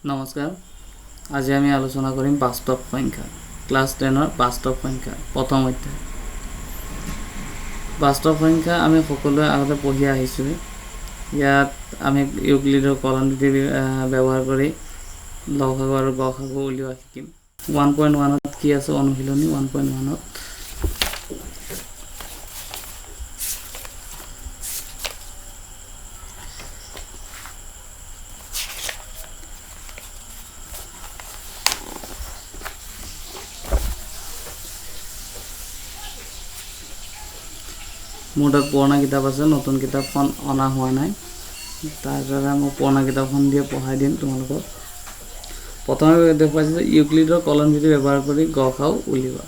নমস্কাৰ, আজি আমি আলোচনা কৰিম বাস্তৱ সংখ্যা, ক্লাছ টেনৰ বাস্তৱ সংখ্যা প্ৰথম অধ্যায়। বাস্তৱ সংখ্যা আমি সকলোৱে আগতে পঢ়ি আহিছোঁ। ইয়াত আমি ইউক্লিডৰ কলন নীতি ব্যৱহাৰ কৰি লসাগু আৰু গসাগু উলিওৱা শিকিম। 1.1ত কি আছে? অনুশীলনী 1.1ত মোৰ তাত পুৰণা কিতাপ আছে, নতুন কিতাপখন অনা হোৱা নাই। তাৰ দ্বাৰা মই পুৰণা কিতাপখন দিয়ে পঢ়াই দিম তোমালোকক। প্ৰথমে দেখুৱাইছে যে ইউক্লিডৰ কলন বিধি ব্যৱহাৰ কৰি গসাগু উলিওৱা।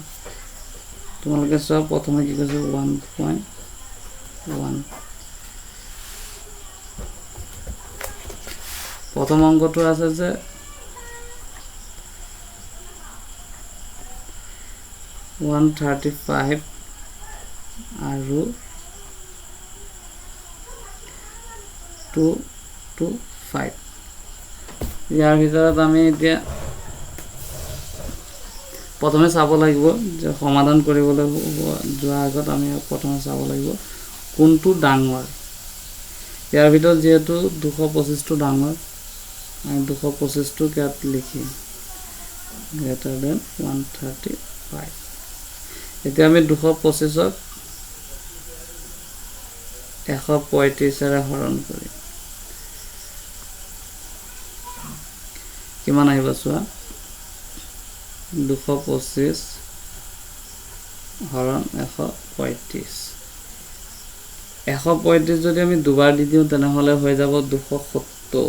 তোমালোকে চোৱা, প্ৰথমে কি কৈছে? 1.1, প্ৰথম অংকটো আছে যে 135 আৰু 225। ইয়াৰ ভিতৰত আমি এতিয়া প্ৰথমে চাব লাগিব যে সমাধান কৰিবলৈ যোৱাৰ আগত আমি প্ৰথমে চাব লাগিব কোনটো ডাঙৰ। ইয়াৰ ভিতৰত যিহেতু 225টো ডাঙৰ, আমি 225টোক ইয়াত লিখিম গ্ৰেটাৰ দেন 135। এতিয়া আমি 225ক 135ৰে হৰণ কৰিম, কিমান আহিব চোৱা। 225 হৰণ 135। 135 যদি আমি দুবাৰ দি দিওঁ, তেনেহ'লে হৈ যাব 270,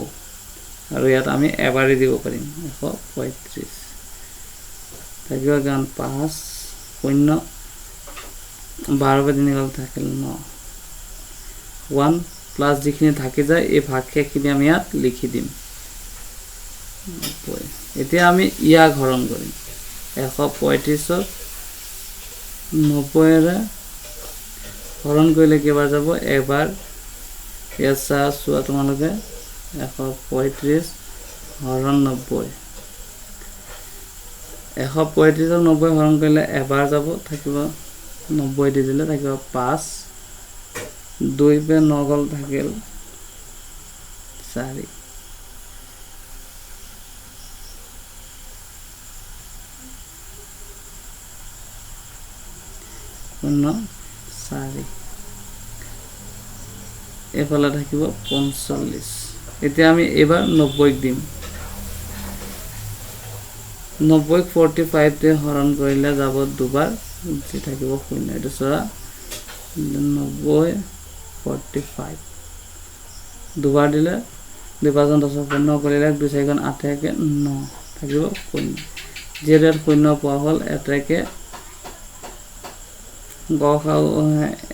আৰু ইয়াত আমি এবাৰেই দিব পাৰিম। 135 থাকিব কিমান? পাঁচ শূন্য, 12 পৰা তিনি গ'ল, থাকিল ন। ওৱান প্লাছ যিখিনি থাকি যায়, এই ভাগশেষখিনি আমি ইয়াত লিখি দিম, 90। এতিয়া আমি ইয়াক হৰণ কৰিম। 135ক 90ৰে হৰণ কৰিলে কেইবাৰ যাব? এবাৰ। ইয়াত চোৱা তোমালোকে, 135 হৰণ 90। 135ক 90 হৰণ কৰিলে এবাৰ যাব, থাকিব 90 দি দিলে থাকিব পাঁচ, দুই পে ন গ'ল, থাকিল চাৰি। শূন্য চাৰি, এইফালে থাকিব 45। এতিয়া আমি এইবাৰ 90ক দিম। 90ক 45 হৰণ কৰিলে যাব দুবাৰ, যি থাকিব শূন্য। এইটো চোৱা, 90 45 দুবাৰ দিলে দুই পাঁচ দহ, শূন্য কৰিলে দুই চাৰিখন আঠ, একে ন, থাকিব শূন্য। যিহেতু ইয়াত শূন্য পোৱা হ'ল, এতেকে গ খাও,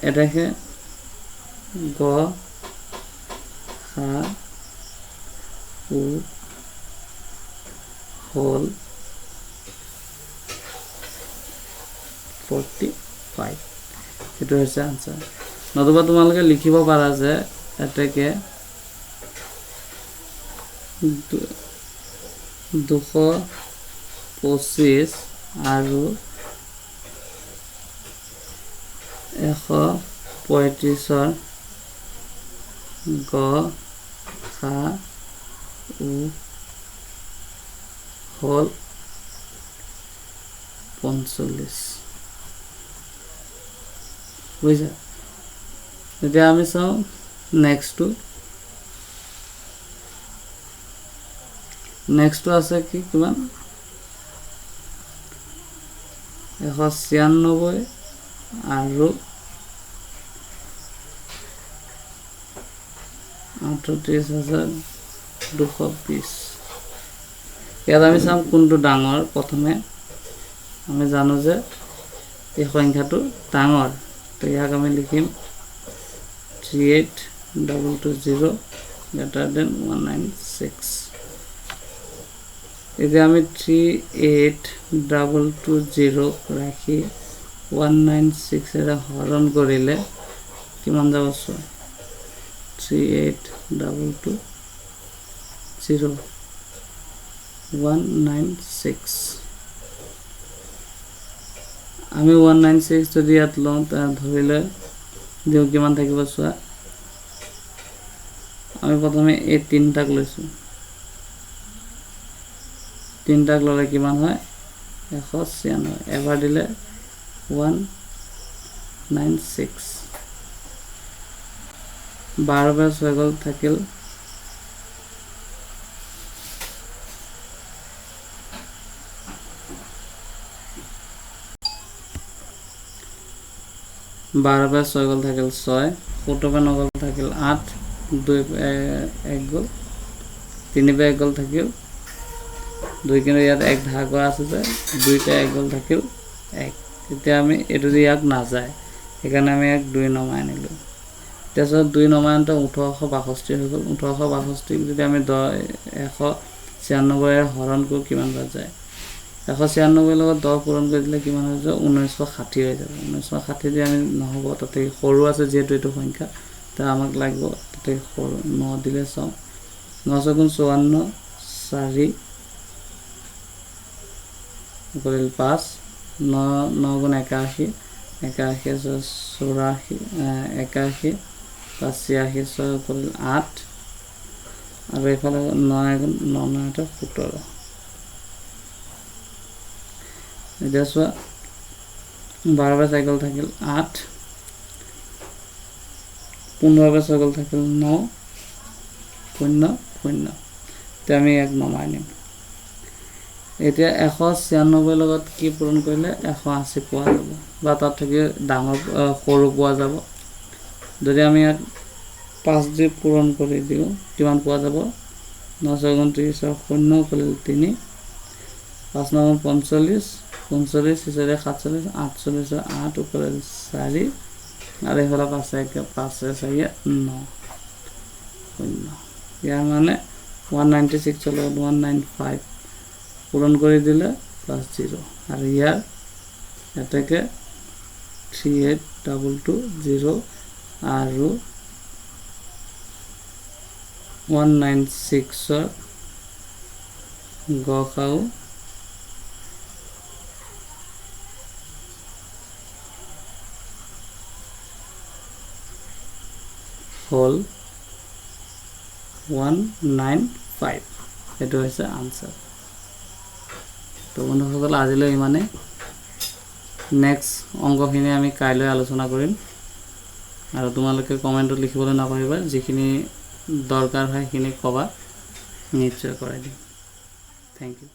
এতেকে গ সা উ হ'ল 45। সেইটো হৈছে আনচাৰ। নতুবা তোমালোকে লিখিব পাৰা যে এতেকে 225 আৰু 135ৰ গ সা উ হ'ল 45। বুজিছা? এতিয়া আমি চাওঁ নেক্সটটো। নেক্সটটো আছে কি? কিমান? 196 আৰু 38,220। ইয়াত আমি চাম কোনটো ডাঙৰ। প্ৰথমে আমি জানো যে এই সংখ্যাটো ডাঙৰ, তো ইয়াক আমি লিখিম 38220 greater than 196। এতিয়া আমি 38220 ৰাখি 196ৰে হৰণ কৰিলে কিমান যাব চোৱা। 38220। 196। আমি 196 যদি ইয়াত লওঁ, ধৰিলে দিওঁ কিমান থাকিব চোৱা। আমি প্ৰথমে এই তিনিটাক লৈছোঁ, তিনিটাক ল'লে কিমান হয় 196, এবাৰ দিলে 196, 12 বাৰ 6 গ'ল থাকিল 12 বাৰ 6 গ'ল থাকিল 6, 17 বাৰ 9 গ'ল থাকিল 8, 2 1 গ'ল, 3 বাৰ 1 গ'ল থাকিল 2, কিন্তু ইয়াত 1 ভাগ কৰা আছে যে 2টা 1 গ'ল থাকিল 1। তেতিয়া আমি এইটো দি ইয়াক নাযায়, সেইকাৰণে আমি ইয়াক 2 নমাই আনিলোঁ। তাৰপিছত 2 নমাই আনোতে 1862 হৈ গ'ল। 1862 যদি আমি 196 হৰণ কৰোঁ কিমান বাৰ যায়, 196 লগত 10 পূৰণ কৰি দিলে কিমান হৈ যাব, 1960 হৈ যাব। 1960 দি আমি নহ'ব, তাতে সৰু আছে যিহেতু এইটো সংখ্যা, তা আমাক লাগিব তাতে সৰু 9 দিলে চাওঁ, 9 ছগুণ 54, 4 কৰিল 5, 9 গুণ 81, 81 আছে 84, 81 পাঁচ 86, 6 কৰিল 8, আৰু এইফালে 9 গুণ 9 9 এটা 17। এতিয়া চোৱা 12 বাৰ 6 গ'ল থাকিল 8, 15 বাৰ 6 গ'ল থাকিল 9, 0 0। এতিয়া আমি ইয়াক নমাই নিম। এতিয়া 196 লগত কি পূৰণ কৰিলে 180 পোৱা যাব, বা তাত থাকি ডাঙৰ সৰু পোৱা যাব। যদি আমি ইয়াক 5 দি পূৰণ কৰি দিওঁ কিমান পোৱা যাব, 9 ছয় গুণ 30 0 কৰিল 3, 5 9 গুণ 45, 45 চাৰি 47, 48 8 ওপৰে 4, আৰু এইফালে 5 1 5 4 9 0। ইয়াৰ মানে 196 লগত 195 পূৰণ কৰি দিলে প্লাছ 0, আৰু ইয়াৰ এতেকে 38220 আৰু 196 গসাগু হ'ল 195। এইটো হৈছে আনচাৰ। তো বন্ধুসকল, আজিলৈ ইমানেই। নেক্সট অংকখিনি আমি কাইলৈ আলোচনা কৰিম, আৰু তোমালোকে কমেণ্টত লিখিবলৈ নাপাহৰিবা, যিখিনি দৰকাৰ হয় সেইখিনি ক'বা, নিশ্চয় কৰাই দিম। Thank you.